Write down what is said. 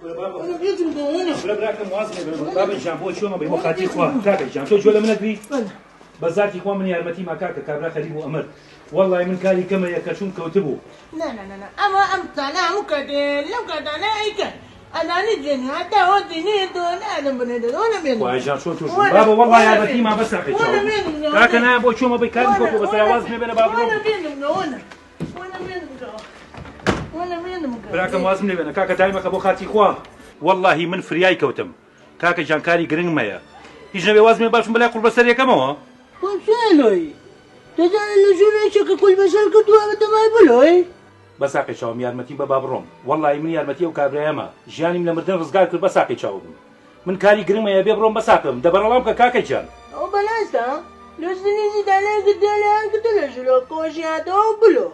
وەرە بێتم گۆ وەرە. برا براکەم واز لێ بێنە بابە گیان بۆ چۆمە بەی بۆ خاتری خوا کاکە گیان تۆ گوێ لە منە گری بە زاتی خوا من یارمەتی ما کاکە کابرا خەریک بوو ئەمرد وەڵڵای من کاری کەمە یە کە چوون کەوتبوو. نا نا نا نا ئەمە ئەم قسانە هەموو کاتێ لەم کاتانە ئەیکەن ئەزانی جێنی هەتا ئەوە جێنی تۆ نادەم بنێ وەرە بێنم خوایە گیان چۆن توش بووم وەرە بابە وەڵڵا وەرە یارمەتی بێنم ما بەس تاقی وەرە چاوم بێنم گەوە کاکە بێنم نا بۆ چۆمە بەی کارم وەرە کەوتووە بەسەرا وەرە واز لێ بێنە با بڕۆم وەرە بێنم گەوە وەرە وەرە بێنم گەوە وەرە بێنم گەوە براکەم بێنم. وازم لێ بێنە کاکە دایمەکە بۆ خاتری خوا وەڵڵاهی من فریای کەوتم کاکە گیان کاری گرنگم هەیە هیچ نەبێ وازم لێ باشم بەلای قوڕبەسەریەکەمەوە. خۆ چێ لۆی دەزانە لە ژوور یەکێکە قول بەسەر کردووە بە تەمای بلۆی. بە ساقی چاوم یارمەتیم بە با بڕۆم وەڵڵاهی من یارمەتی ئەو کابرایەمە ژیانیم لە مردن ڕزگار کرد بە ساقی چاوم من کاری گرنگم هەیە بێ بڕۆم بە ساقم دە بەرەڵام کە کاکە گیان. ئەوە بەلاستە لۆ زنیزی دانای گردیان لێیان کردە لە ژوورەوە کۆشی هاتەوە بلۆ.